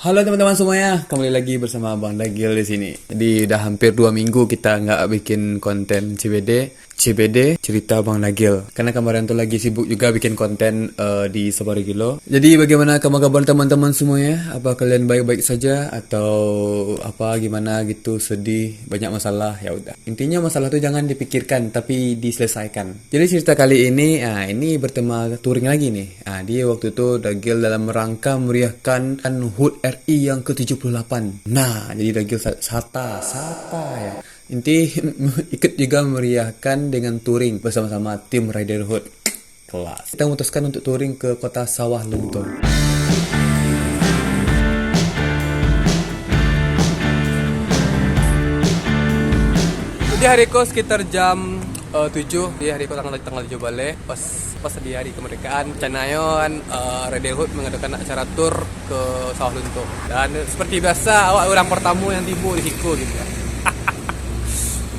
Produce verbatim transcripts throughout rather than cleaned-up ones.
Halo teman-teman semuanya, kembali lagi bersama Bang Dagil di sini. Jadi udah hampir dua minggu kita nggak bikin konten C B D, C B D cerita Bang Dagil. Karena kemarin tuh lagi sibuk juga bikin konten eh, di Saparigilo. Jadi bagaimana kabar-kabar teman-teman semuanya? Apa kalian baik-baik saja atau apa gimana gitu, sedih, banyak masalah? Ya udah. Intinya masalah tuh jangan dipikirkan tapi diselesaikan. Jadi cerita kali ini, ah, ini bertema touring lagi nih. Ah, di waktu itu Dagil dalam rangka meriahkan HUT R I yang ketujuh puluh delapan. Nah, jadi Dagil sa- sata, sata ya. Inti ikut juga meriahkan dengan touring bersama-sama tim Riderhood. Kelas. Kita memutuskan untuk touring ke kota Sawah Lunto. Jadi hari ko sekitar jam eh, tujuh, di hari ko tanggal tanggal tujuh baleh, pas pas di hari kemerdekaan, rencananyo kan eh, Riderhood mengadakan acara tour ke Sawah Lunto. Dan seperti biasa, awak urang pertamo yang tibo di siko gitu.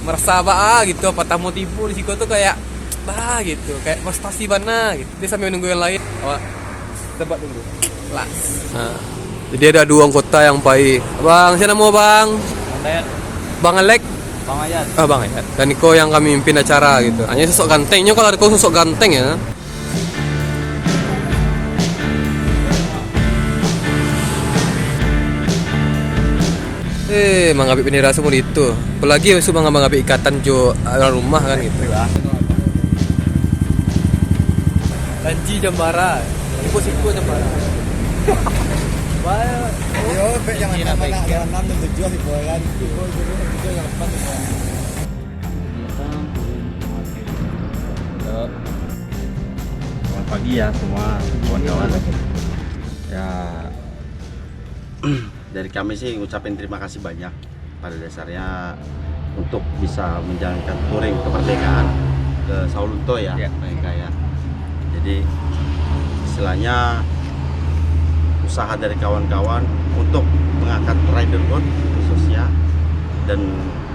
Merasa baa gitu, pertamo tibo di siko tu kayak baa gitu, kayak prestasi bana gitu. Dia sambil nunggu yang lain, awak tempat dulu. Las. Nah, jadi ada dua anggota yang pai. Bang, siapa nama bang? Bang Dayat. Bang Alek? Bang Ayat. Ah, Bang Ayat. Dan iko yang kami mimpin acara gitu. Hanya sosok ganteng. Nyo kalau ada kau sosok ganteng ya. Eh, mangabik bendera samo di itu. Apalagi masuak mangabik ikatan jo urang rumah kan gitu. Janji jambara. Ibu siku jambara. Yo, bek jangan nama nak enam dan tujuh ibu kan. Ibu tujuh yang depan. Selamat pagi ya semua kawan-kawan. Ya, dari kami sih ngucapin terima kasih banyak pada dasarnya untuk bisa menjalankan touring kemerdekaan ke Sawah Lunto ya, ya. Mereka ya. Jadi istilahnya usaha dari kawan-kawan untuk mengangkat Riderhood khususnya, dan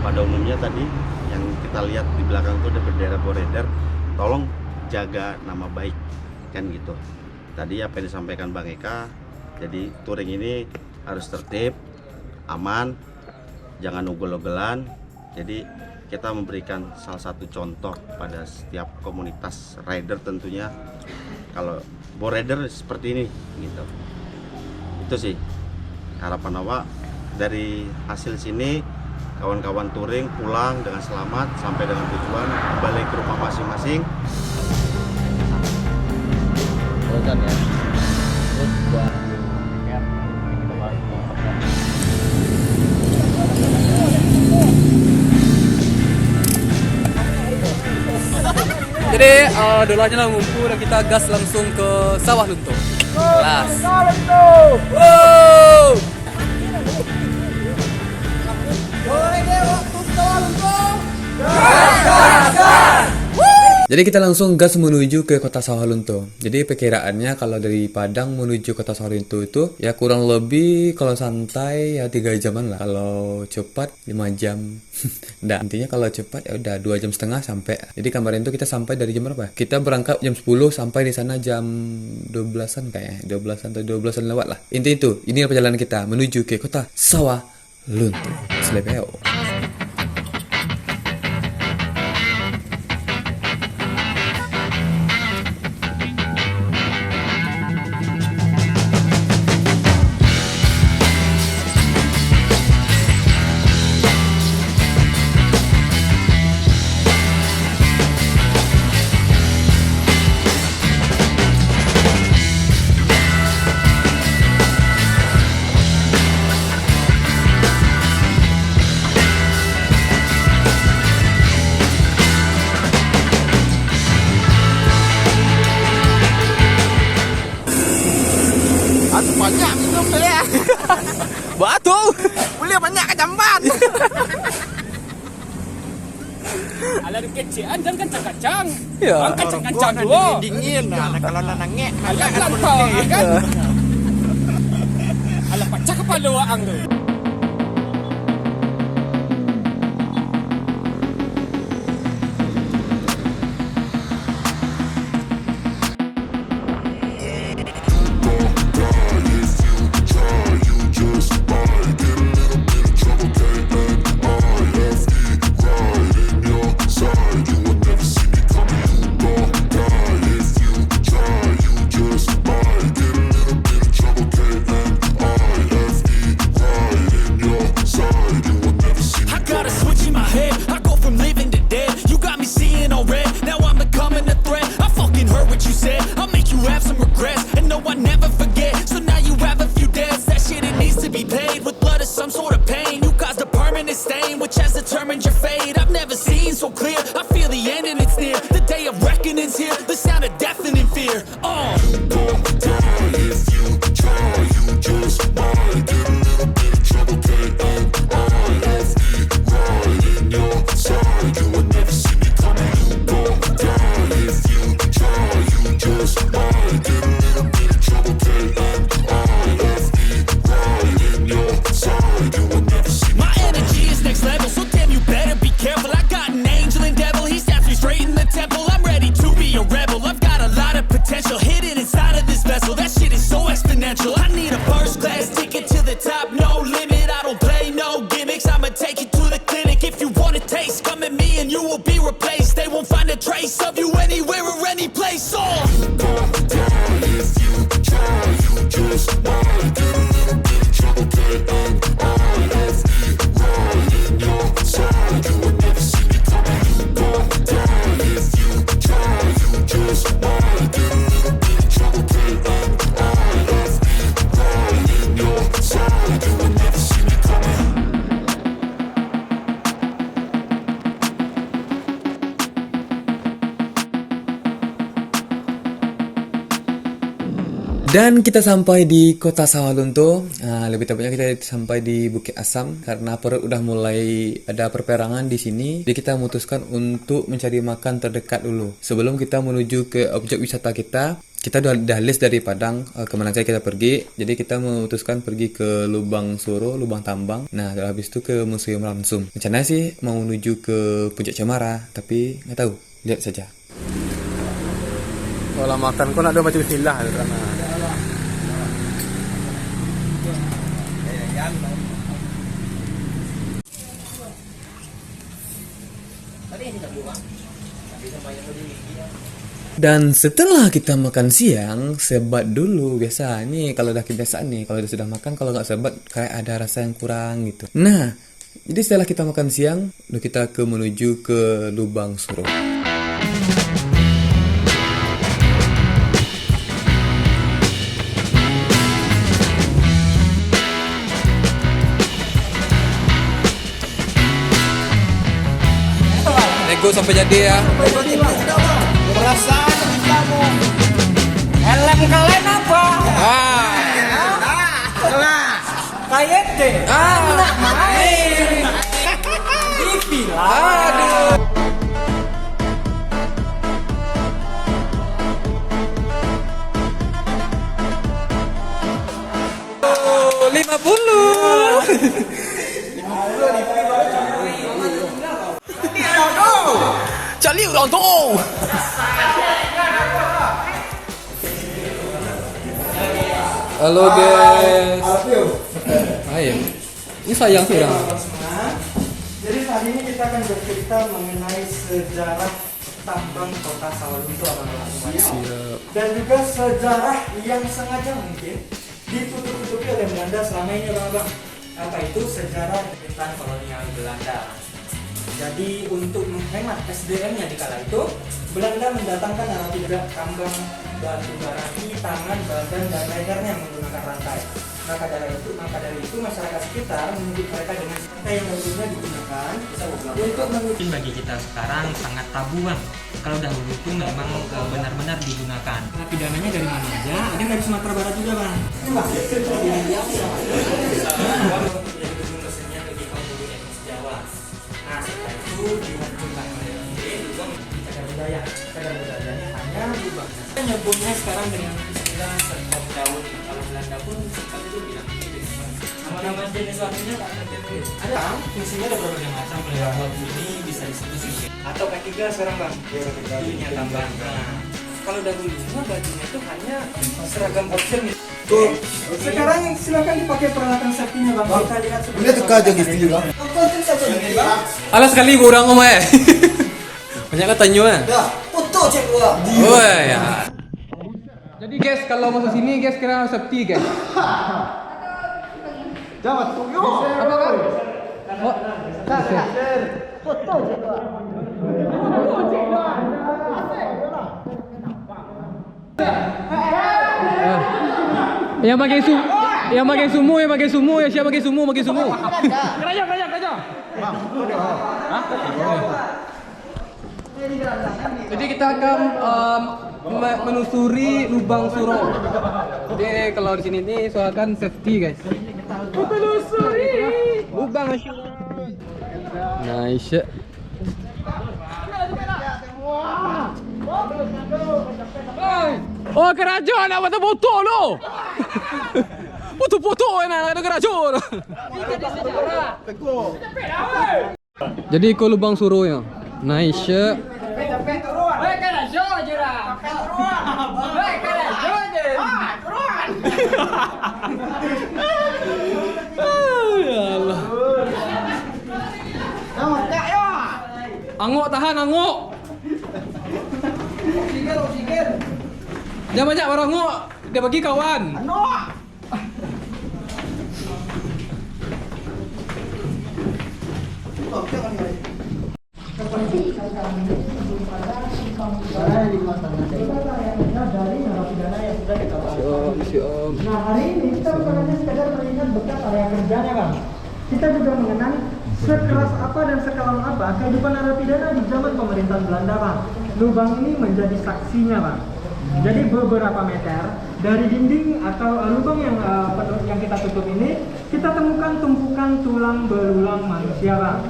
pada umumnya tadi yang kita lihat di belakang itu ada bendera Boreder, tolong jaga nama baik kan gitu. Tadi apa yang disampaikan Bang Eka, jadi touring ini harus tertib, aman, jangan ugal-ugalan. Jadi kita memberikan salah satu contoh pada setiap komunitas rider tentunya. Kalau Boreder seperti ini gitu. Itu sih harapan awak dari hasil sini, kawan-kawan touring pulang dengan selamat sampai dengan tujuan, kembali ke rumah masing-masing. Teruskan ya. Terus buat Jadi uh, dolahnya lah ngumpul dan kita gas langsung ke Sawah Lunto. Gas. Wow. Jadi kita langsung gas menuju ke kota Sawah Lunto. Jadi perkiraannya kalau dari Padang menuju kota Sawah Lunto itu ya kurang lebih kalau santai ya tiga jaman lah. Kalau cepat lima jam. Ndak, intinya kalau cepat ya udah dua jam setengah sampai. Jadi kemarin tuh kita sampai dari jam berapa? Kita berangkat jam sepuluh, sampai di sana jam dua belasan kayaknya. Dua belasan atau dua belasan lewat lah. Inti itu, ini perjalanan kita menuju ke kota Sawah Lunto. Slebeo. Aku banyak minum tadi. Batu. Boleh banyak kacamban. Alah, kecek an, jangan kacang-kacang. Ya. Ang kacang-kacang dulu. Dingin, nah, kalau nak nangek, alah, nangek kan. Alah, pacah kepala ang tu. Here, uh. You gon' die if you try. You just might get a little bit of trouble. K N I F E, right in your side. You would never see me coming. You gon' die if you try. You just might get a little bit of trouble. K N I F E, right in your side. You would never see me. My energy is next level, so damn, you better be careful. I got an angel and devil, he stabs me straight in the temple. I'm ready to be a rebel. I've got a lot of potential hidden inside of this vessel. That shit is so exponential. I need a first class ticket to the top, no limit. I don't play no gimmicks. I'ma take you to the clinic. If you want a taste, come at me and you will be replaced. They won't find a trace of you anywhere or any place. Oh. You gon' die if you try. You just might get a little bit of trouble. K N I F E, right in your side. You would never see me coming. You gon' die if you try. You just might get a little bit of trouble. K N I F E, right in your side. You would never see me coming. Dan kita sampai di Kota Sawah Lunto. Ah, lebih tepatnya kita sampai di Bukit Asam karena perut udah mulai ada perperangan di sini. Jadi kita memutuskan untuk mencari makan terdekat dulu sebelum kita menuju ke objek wisata kita. Kita dah, dah list dari Padang, eh, ke mana saja kita pergi. Jadi kita memutuskan pergi ke Lubang Suro, Lubang Tambang. Nah, habis itu ke Museum Ramsum. Rencana sih mau menuju ke Puncak Cemara, tapi nggak tahu. Lihat saja. Kalau makan kau nak ada macam silah tu kan. Dan setelah kita makan siang, sebat dulu. Biasa ni kalau dah kebiasaan ni, kalau dah sudah makan, kalau nggak sebat, kayak ada rasa yang kurang gitu. Nah, jadi setelah kita makan siang, lalu kita ke menuju ke Lubang Suro. Nego sampai jadi ya. Perasaan kita mau. Helm kalian apa? Ah. Kayete. Ah. Nak main. Di villa. Aduh. Lima puluh. Cali urang tu. Halo guys. Hai. Ini sayang sih orang. Jadi saat ini kita akan bercerita mengenai sejarah tambang Kota Sawah Lunto, abang-abang semuanya. Siap. Dan juga sejarah yang sengaja mungkin ditutup-tutupi oleh Belanda selama ini, abang-abang. Apa itu? Sejarah pemerintahan kolonial Belanda. Jadi, untuk menghemat S D M-nya di kala itu, Belanda mendatangkan narapidana tambang batu bara di tangan badan dan lehernya menggunakan rantai. Maka dari itu, maka dari itu masyarakat sekitar menyebut mereka dengan rantai yang dulunya digunakan untuk mengikuti. Mungkin bagi kita sekarang sangat tabu, Bang. Kalau dahulu itu memang, eh, benar-benar digunakan. Narapidananya dari mana aja? Ada yang dari Sumatera Barat juga, Bang. Nah, setelah itu dihancurkan oleh Belanda. Cagar budaya. Cagar budayanya hanya lubang. Kita nyebutnya sekarang dengan istilah sekop daun. Kalau Belanda pun sempat itu bilang begitu. Nama-nama jenis batunya tak tertentu. Ada, fungsinya ada berbagai macam. Kalau yang buat ini bisa disebut sebagai. Atau K tiga sekarang, Bang. Iya, K tiga. Ininya tambang. Nah, kalau dahulunya bajunya itu hanya seragam boxer gitu. Tuh. Sekarang silakan dipakai peralatan safety-nya, Bang. Bang, kita lihat seperti ini apa. Tukar aja gitu, Bang. Apa tuh satu ini, Bang? Alah sekali orang ngomong, eh. Banyak lah tanyo, eh. Dah, foto cek gua. Oh, ya. Jadi, guys, kalau masuk sini, guys, kena safety, guys. Jangan tuh, yo. Apa, Kak? Oh, tak, tak. Foto cek gua. Ah. Yang pakai su-, yang pakai sumo, yang pakai sumo, yang siap pakai sumo, pakai sumo. Kerajaan, kerajaan, kerajaan. Hah? Jadi kita akan, em, Me- menelusuri lubang suro. Jadi kalau di sini ni usahakan safety, guys. Menelusuri lubang suro. Nice. Oh, karajo nak buat foto lo. Foto-foto nak ada karajo. Jadi iko lubang suro yo. Nice. Ya Allah. Angok tahan, angok. Jangan banyak baru angok, dia bagi kawan. Siap, siap. Nah, hari ini kita bukan hanya sekedar melihat bekas area kerjanya, Bang. Kita juga mengenang sekeras apa dan sekelam apa kehidupan narapidana di zaman pemerintahan Belanda, Bang. Lubang ini menjadi saksinya, Bang. Jadi beberapa meter dari dinding atau, eh, lubang yang, eh, petu- yang kita tutup ini, kita temukan tumpukan tulang belulang manusia, Bang.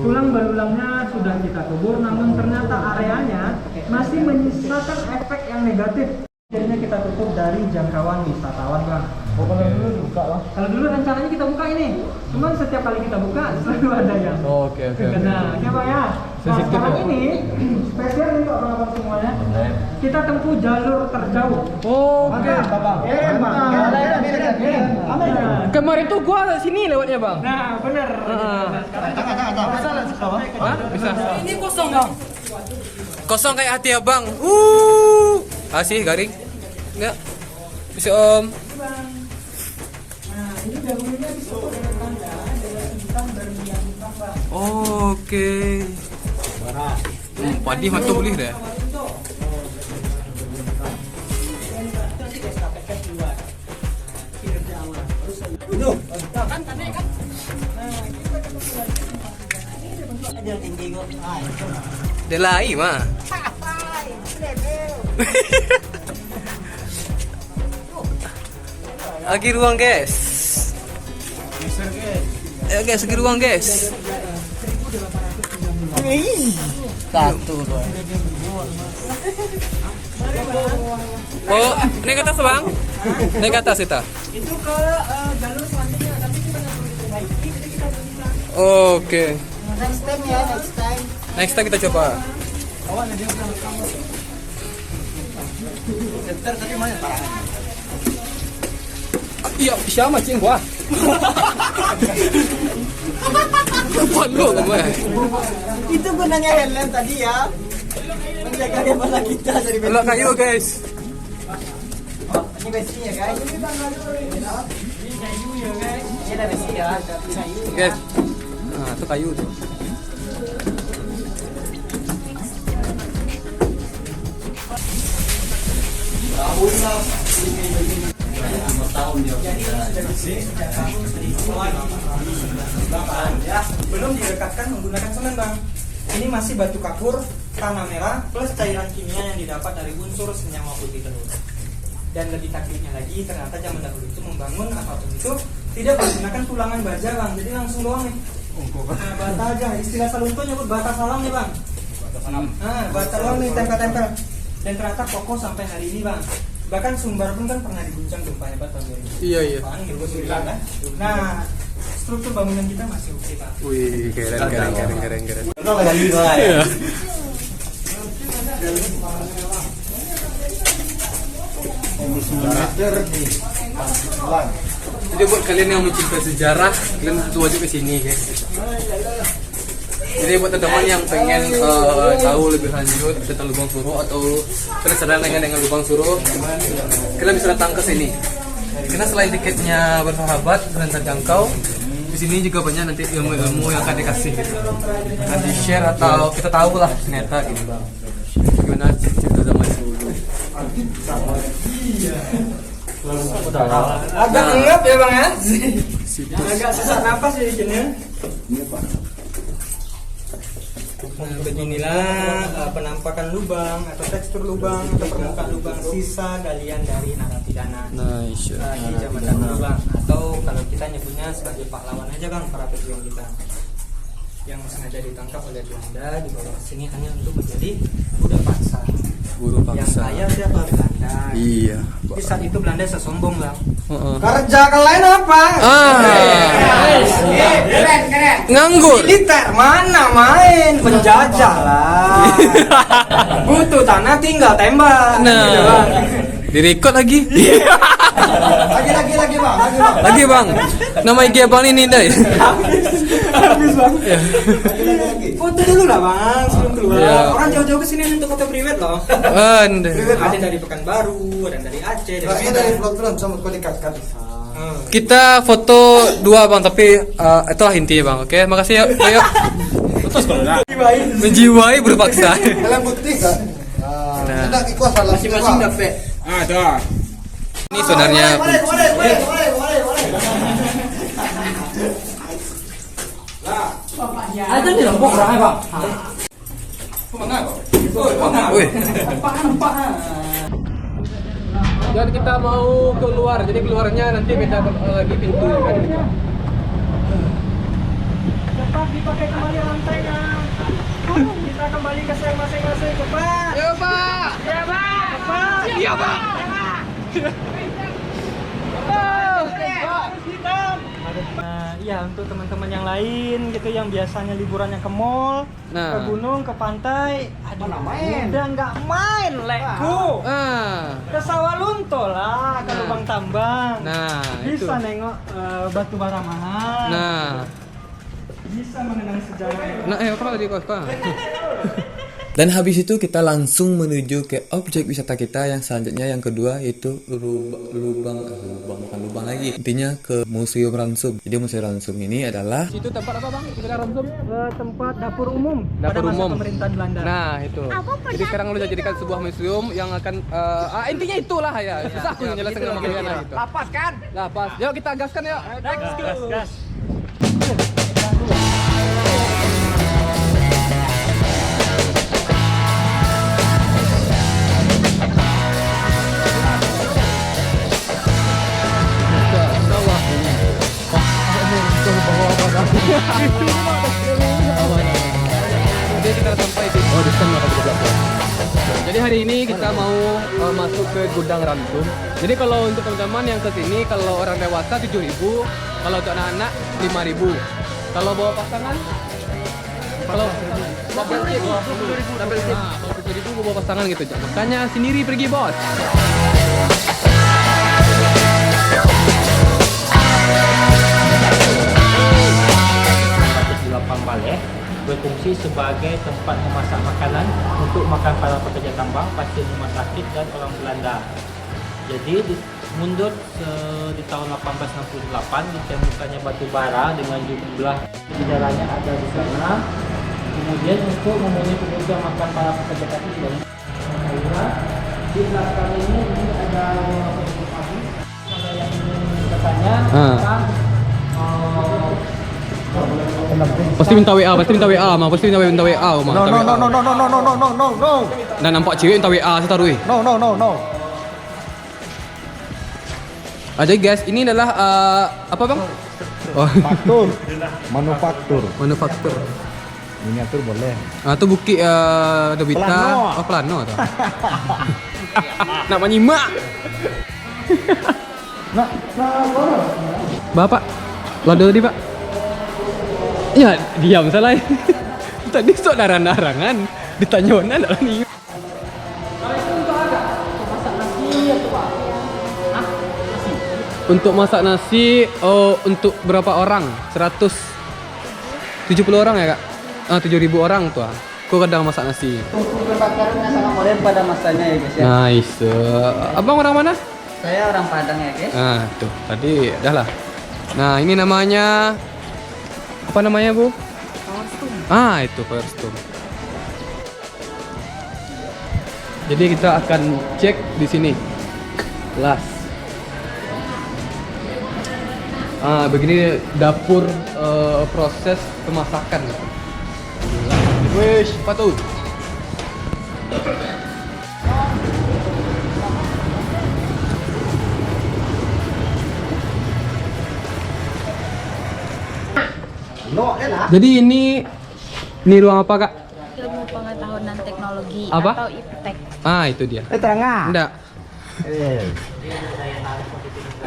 Tulang belulangnya sudah kita kubur, namun ternyata areanya masih menyisakan efek yang negatif. Akhirnya kita tutup dari jangkauan wisatawan, Bang. Oh, kalau dulu dibuka, Bang? Kalau dulu rencananya kita buka ini, cuman setiap kali kita buka selalu ada yang Oh, oke, oke, oke. Nah, oke, Bang, ya. Nah, sekarang ini spesial nih, Bang, Bang, semuanya. Kita tempuh jalur terjauh. Oke. Mantap, Bang. Eh, Bang. Kemarin tuh gua sini lewatnya, Bang. Nah, bener. Heeh. Bisa lah, bisa. Hah? Bisa. Ini kosong, Bang. Kosong kayak hati abang. Uh, kasih garing. Enggak. Bisa, Om. Oke. Hmm, padi mah tu boleh deh. Dia lai mah. Lagi ruang, guys. Ayo, guys, lagi ruang, guys. Satu, dua. Oh, naik ke atas, Bang. Naik ke atas kita. Itu ke, eh, jalur selanjutnya, tapi kita nggak perlu diperbaiki, jadi kita bisa. Oke. Next time ya, next time. Next time kita coba. Iya, siapa cing gua? Lupa lu, gua. Itu gunanya helm tadi ya. Menjaga kepala kita dari Anak kayu, guys. Ini besinya, guys. Ini ada besi ya. Guys. Nah, itu kayu tuh. Jadi ini sudah bersih sejak tahun seribu sembilan ratus sembilan puluh delapan, ya. Belum dilekatkan menggunakan semen, Bang. Ini masih batu kapur, tanah merah, plus cairan kimia yang didapat dari unsur senyawa putih telur. Dan lebih takjubnya lagi, ternyata zaman dahulu itu membangun apapun itu tidak menggunakan tulangan baja, Bang. Jadi langsung doang nih. Nah, bata aja. Istilah Salunto nyebut bata salam nih, Bang. Nah, bata doang nih, tempel-tempel. Dan ternyata kokoh sampai hari ini, Bang. Bahkan Sumbar pun kan pernah diguncang gempa hebat tahun dua ribu. Iya, iya. Bang, dua ribu sembilan, kan? Nah, struktur bangunan kita masih oke, Bang. Wih, keren, keren, keren, keren, keren. Iya. Jadi buat kalian yang mencintai sejarah, kalian harus wajib ke sini, guys. Jadi buat teman-teman yang pengen, eh, tahu lebih lanjut tentang Lubang Suro atau penasaran dengan, dengan Lubang Suro, kalian bisa datang ke sini. Karena selain tiketnya bersahabat dan terjangkau, di sini juga banyak nanti ilmu-ilmu yang akan dikasih gitu. Akan di-share atau kita tahu lah ternyata gitu. Gimana cerita zaman dulu. Agak ngap ya, Bang, ya? Agak sesak napas ya di sini, ya. Nah, beginilah, eh, penampakan lubang atau tekstur lubang atau permukaan lubang sisa galian dari narapidana, eh, di Jambatan Lubang, atau kalau kita nyebutnya sebagai pahlawan aja, Bang, para pejuang kita yang sengaja ditangkap oleh Belanda, dibawa ke sini hanya untuk menjadi budak paksa. Buruh paksa. Yang kaya siapa? Belanda. Iya. Di saat itu Belanda sombong, Bang. Heeh. Kerja kalian apa? Ah. Keren, keren. Nganggur. Militer mana main, penjajah lah. Butuh tanah tinggal tembak. Nah. Gitu, Bang. Direkod lagi. Lagi, lagi, lagi, Bang. Lagi, Bang. Lagi, Bang. Nama I G Abang ni, ni, Dai. Habis, Bang. Iya. Foto dulu lah, Bang, sebelum keluar. Iya. Orang jauh-jauh ke sini untuk foto priwet loh. Anda. Priwet ada dari Pekanbaru, ada dari Aceh, dari Medan. Dari vlog tu langsung kau dekat-dekat. Hmm. Kita foto dua, Bang, tapi, eh, itulah intinya, Bang. Oke, makasih, yuk. Yuk, yuk. Foto sekolah. Menjiwai berpaksa. Dalam bukti, Kak. Ah, nah. Kita ikut salah. Masing-masing dapat. Ah, dah. Ini sebenarnya. Ada di Lombok orang, Bang. Woi. Dan kita mau keluar, jadi keluarnya nanti beda, eh, lagi pintu kan. Cepat dipakai kembali rantainya. Kita kembali ke sel masing-masing, cepat. Ya, Pak. Ya, Pak. Cepat. Ya, Pak. Nah, iya, untuk teman-teman yang lain gitu, yang biasanya liburannya ke mall, nah, ke gunung, ke pantai, aduh, mana main? Udah nggak main, Lekku. Ah. Ke Sawah Lunto lah, ke, nah, lubang tambang. Nah, bisa itu. Nengok, eh, batu bara mahal. Nah. Bisa mengenang sejarah. Nah, eh, apa tadi kau, kau? Dan habis itu kita langsung menuju ke objek wisata kita yang selanjutnya, yang kedua, yaitu lub-, lubang, eh, lubang, bukan lubang lagi. Intinya ke Museum Ransum. Jadi Museum Ransum ini adalah, itu tempat apa, Bang? Kita Ransum? Eh, tempat dapur umum pada masa pemerintahan Belanda. Nah, itu. Jadi sekarang udah jadikan sebuah museum yang akan, eh, ah, intinya itulah ya. Susah aku menjelaskan sama kalian lah gitu. Lapas kan? Lapas. Yuk kita gaskan yuk. Gas, gas. Jadi kita sampai di, oh, di sana ada di belakang. Jadi hari ini kita mau, eh, masuk ke gudang Ransum. Jadi kalau untuk teman-teman yang ke sini, kalau orang dewasa tujuh ribu, kalau untuk anak-anak lima ribu. Kalau bawa pasangan, kalau double seat, double seat. Nah, kalau tujuh ribu bawa pasangan gitu, Cak. Makanya sendiri pergi, Bos. Delapan baleh berfungsi sebagai tempat memasak makanan untuk makan para pekerja tambang, pasien rumah sakit, dan orang Belanda. Jadi, di, mundur se-, di tahun delapan belas enam puluh delapan, ditemukannya batu bara dengan jumlah sejarahnya ada di sana. Kemudian, untuk memenuhi kebutuhan makan para pekerja tadi, di belakang ini, ini ada ruang pabrik. Ada yang ingin bertanya, ah, tentang, eh, pasti minta W A, pasti minta W A, mah. Pasti minta W A, minta W A, mah. No, minta no, W A. No, no, no, no, no, no, no, no, no. Dah nampak cewek minta W A, saya taruh, eh. No, no, no, no. Ah, jadi guys, ini adalah, eh, apa, Bang? Oh. Faktur. Manufaktur. Manufaktur. Miniatur boleh. Ah, tu bukik, eh, Dobita. Plano. Oh, plano tu. Nak manyimak. Nak, nak apa? Bapak, lado tadi, Pak. Ya, diam salah. Tadi sok darang-darangan. Ditanya mana dah ni. Kalau itu untuk agak, untuk masak nasi atau apa? Hah? Nasi? Untuk masak nasi, oh, untuk berapa orang? Seratus tujuh puluh orang ya, Kak? Ah, tujuh ribu orang tu ah. Kau kadang masak nasi. Untuk pembakaran yang sangat modern pada masanya ya, guys, ya. Nice. Eh, abang orang mana? Saya orang Padang ya, guys. Ah, tuh, tadi dah lah. Nah, ini namanya, apa namanya, Bu? Power Stone. Ah, itu Power Stone. Jadi kita akan cek di sini. Las. Ah, begini dapur, eh, proses pemasakan. Wis, sepatu. Jadi ini, ini ruang apa, Kak? Ilmu pengetahuan dan teknologi. Apa? Atau iptek. Ah, itu dia. Eh, terang ah. Ndak. Eh.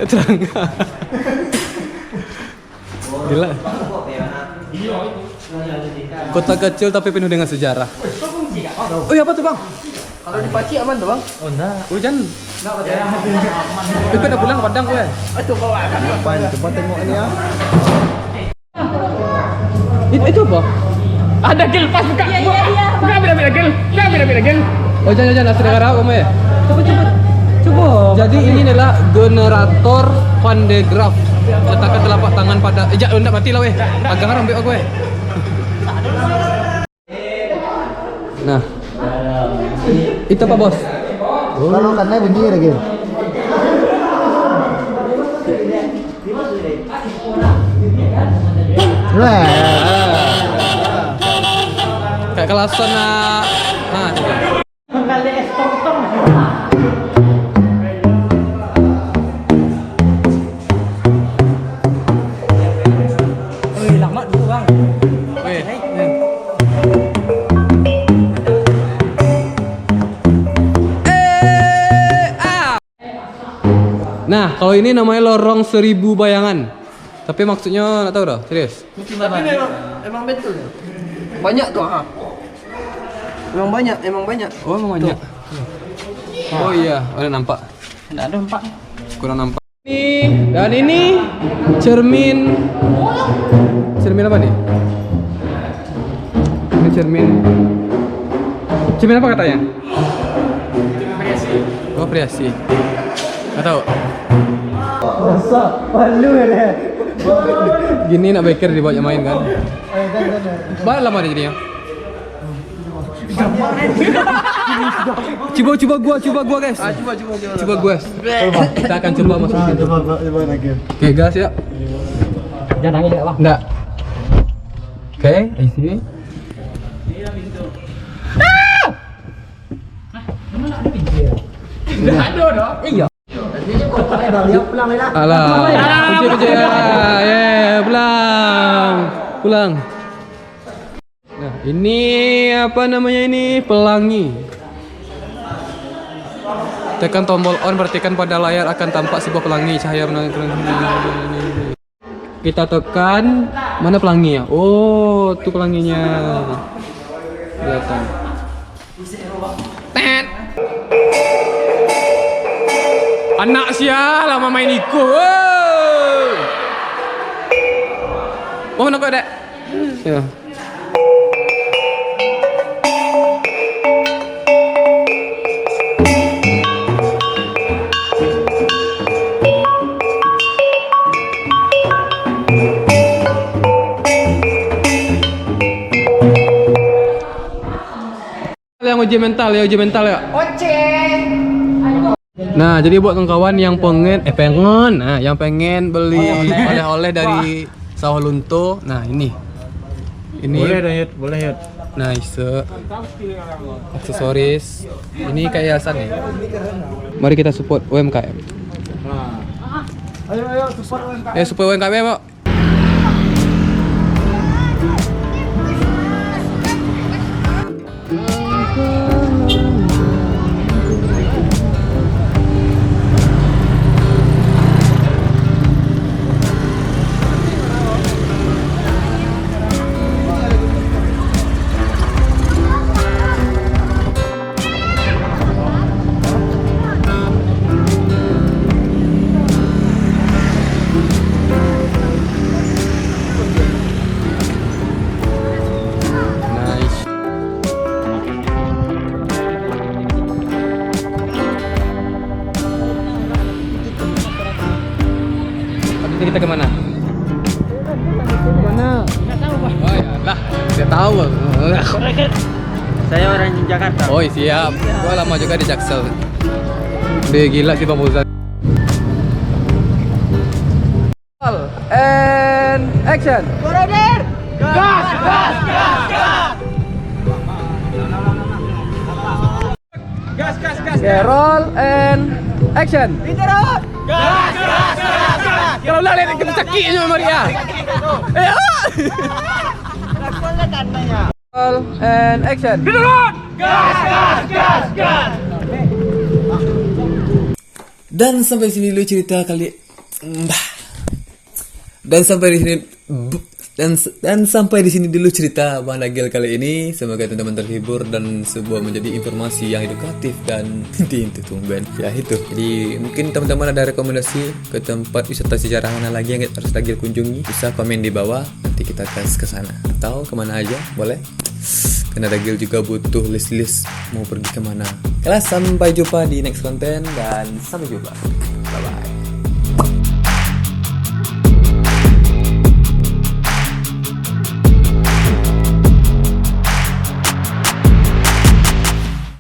Eh, terang ah. Gila. Kota kecil tapi penuh dengan sejarah. Oh, apa tuh, Bang? Kalau dipacik aman tuh, Bang? Oh, enggak. Hujan. Enggak, Bang. Tapi dah pulang Padang gue. Itu kau akan. Apa ini? Coba tengok ini ya. Itu, itu apa? Ada gel pas buka. Iya, iya, iya. Buka, ambil, ambil gel. Buka, ambil, ambil gel. Oh, jangan, jangan, asli negara kamu ya? Coba, coba. Coba. Jadi ini adalah generator Van de Graaff. Letakkan telapak tangan pada, eh, jak, ndak mati lah weh. Agak haram bek aku weh. Nah. Itu apa, Bos? Kalau kanai bunyi lagi. Wah. Kayak kelasan, ah. Ah, itu. Wih, lama dulu, Bang. Wih. Eh, ah. Nah, kalau ini namanya Lorong Seribu Bayangan. Tapi maksudnya nggak tahu dah, serius. Tapi memang, emang betul ya? Banyak tuh, ah. Emang banyak, emang banyak. Oh, emang banyak. Tuh. Oh iya, ada nampak. Nggak ada nampak. Kurang nampak. Ini, dan ini cermin. Cermin apa nih? Ini cermin. Cermin apa katanya? Oh, Priasi. Nggak tahu. Rasa malu ya. Gini nak beker dibawa main kan? Baik lama dia jadinya. Coba, coba gua, coba gua, guys. Ah, coba, coba, coba. Coba gua. Kita akan coba masuk situ. Coba, coba, coba lagi. Oke, gas ya. Jangan nangis, Bang. Enggak. Oke, isi. Enggak ada dong. Iya. Alah, kecil-kecil. Ya, pulang. Pulang. Nah, ini apa namanya ini? Pelangi. Tekan tombol on, perhatikan pada layar akan tampak sebuah pelangi cahaya menarik. Kita tekan, mana pelangi ya? Oh, tu pelanginya. Kelihatan. Tet. Anak sia lah main iko. Woi. Oh, nak kau, Dek? Ya. Yang uji mental, ya, uji mental, ya. Oce. Nah, jadi buat kawan-kawan yang pengen, eh, pengen, nah, yang pengen beli oleh-oleh dari Sawah Lunto, nah, ini. Ini. Boleh dah, Yud, boleh, Yud. Nah, iso. Aksesoris. Ini kayak hiasan nih. Mari kita support U M K M. Nah. Ayo, ayo, support U M K M. Eh, support U M K M, Pak. Nice. Habis itu kita ke mana? Mana? Oh ya lah, dia tahu. Saya orang Jakarta. Oh siap. Gua lama juga di Jaksel. Dia gila sih Bang Fauzan. And action. Gas, gas, gas, gas. Okay, roll and action. Kalau lah lihat kita cakiknya mari ah. Eh, ah. Roll and action. Dan sampai sini dulu cerita kali Mbah. Dan sampai di sini dan dan sampai di sini dulu cerita Bang Dagil kali ini. Semoga teman-teman terhibur dan sebuah menjadi informasi yang edukatif dan inti itu tumben. Ya itu. Jadi mungkin teman-teman ada rekomendasi ke tempat wisata sejarah mana lagi yang harus Dagil kunjungi, bisa komen di bawah. Nanti kita gas ke sana. Atau kemana aja boleh. Karena Dagil juga butuh list-list mau pergi kemana. Oke lah, sampai jumpa di next konten dan sampai jumpa. Bye bye.